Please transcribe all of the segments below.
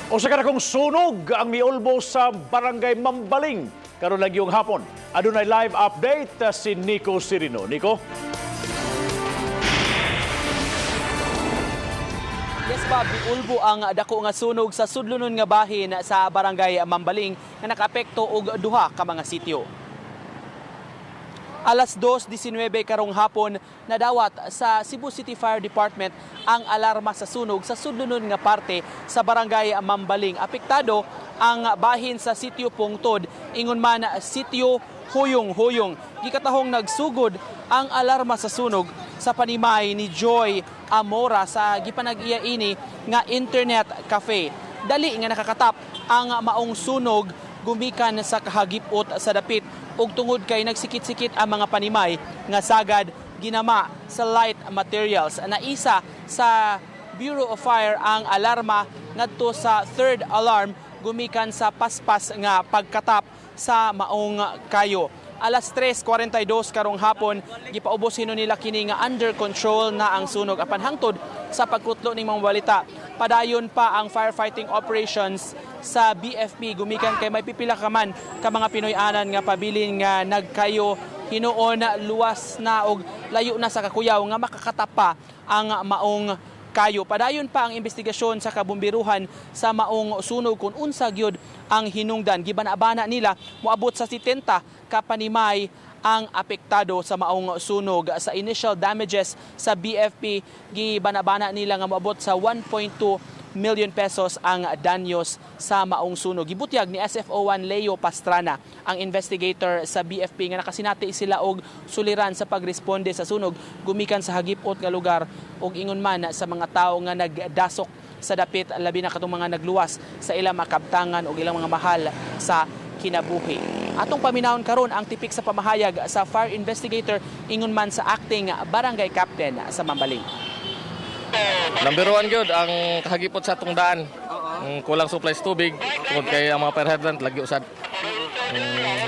Usa ka dakong sunog ang miulbo sa Barangay Mambaling karon lagi hapon. Adunay live update si Nico Sirino. Nico? Yes, Bob, miulbo ang dako nga sunog sa sudlonon nga bahin sa Barangay Mambaling nga nakaapekto og duha ka mga sitio. Alas 2:19 karong hapon, nadawat sa Cebu City Fire Department ang alarma sa sunog sa sudlonon nga parte sa Barangay Mambaling. Apektado ang bahin sa Sitio Pungtod, ingon man Sitio Huyong-Huyong. Gikatahong nagsugod ang alarma sa sunog sa panimay ni Joy Amora sa gipanag-iya ini nga internet cafe. Dali nga nakakatap ang maong sunog gumikan sa kahagipot sa dapit ug tungod kay nagsikit-sikit ang mga panimay nga sagad ginama sa light materials. Naisa sa Bureau of Fire ang alarma ngadto sa third alarm gumikan sa paspas nga pagkatap sa maong kayo. Alas 3:42 karong hapon, gipaubos hinon nila kini nga under control na ang sunog, apan hangtod sa pagkutlo ning mga balita, padayon pa ang firefighting operations sa BFP gumikan kay may pipila ka man ka mga Pinoy-anan nga pabilin nga nagkayo hinuon luwas na og layo na sa kakuyaw nga makakatapa ang maong kayo. Padayon pa ang investigasyon sa kabumbiruhan sa maong sunog kung unsa gyud ang hinungdan. Gibana-bana nila moabot sa 70 ka panimay ang apektado sa maong sunog. Sa initial damages sa BFP, gibana-bana nila nga moabot sa 1.2 million pesos ang danyos sa maong sunog. Gibutyag ni SFO1 Leo Pastrana, ang investigator sa BFP, nga nakasinati sila og suliran sa pagresponde sa sunog gumikan sa hagipot nga lugar ug ingon man sa mga tawo nga nagdasok sa dapit, labi na katong mga nagluwas sa ilang makabtangan ug ilang mga mahal sa kinabuhi. Atong paminawon karon ang tipik sa pamahayag sa fire investigator ingon man sa acting barangay captain sa Mambaling. Number one gyud ang kahagipot sa atong daan. Ang kulang supply sa tubig tungod kay ang mga fire hydrant lagi usad.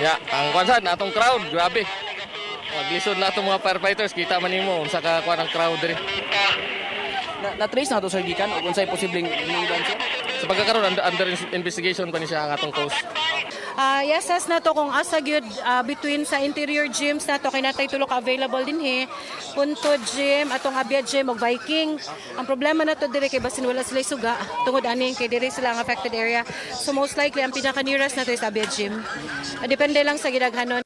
Ya, ang kuan sad atong crowd, grabe. Maglisod na atong mga firefighters, kita man nimo unsa ka kuan ang crowd diri. Na-trace na to, sir, gikan ug unsay posibleng hinungdan, sir? Sa pagkakaroon under investigation pa ni siya ang atong cause. Yes, as na to kung asa gyud between sa interior gyms na to kay natay tulo ka available dinhi. Punto Gym, atong Abia Gym ug Viking. Ang problema na to dire kay basin wala sila suga tungod ani kay dire sila ang affected area. So most likely ang pinaka nearest na to is Abia Gym. Depende lang sa gidaghanon.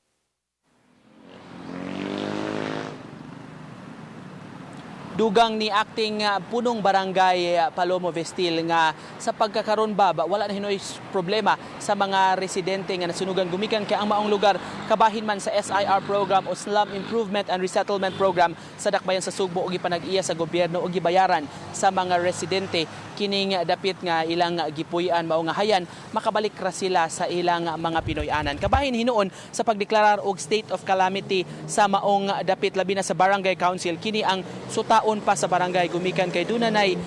Dugang ni acting punong barangay Palomo Vestil nga sa pagkakaron ba wala na hinoy problema sa mga residente nga nasunugan gumikan kay ang maong lugar kabahin man sa SIR program o Slum Improvement and Resettlement Program sa Dakbayan sa Sugbo ug gipanag-iya sa gobyerno ug gibayaran sa mga residente kining dapit nga ilang gipuy-an, mao nga hayan makabalik ra sila sa ilang mga Pinoy-anan. Kabahin hinuon sa pagdeklarar og state of calamity sa maong dapit, labi na sa barangay council, kini ang sutaon pa sa barangay gumikan kay dunanay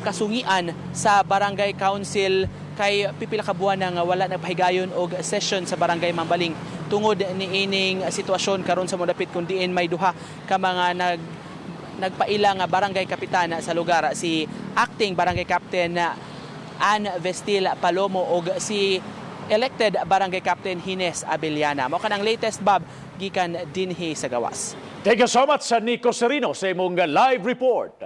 kasungian sa barangay council kay pipila ka buwan na nga wala nagpahigayon og session sa Barangay Mambaling tungod niining sitwasyon karon sa modapit, kun diin may duha ka mga nagpaila nga barangay kapitan sa lugar, si acting barangay captain Ann Vestil Palomo og si elected barangay captain Hines Abellana. Mao kanang latest, Bob, gikan dinhi sa gawas. Thank you so much sa Nico Serino sa imong live report.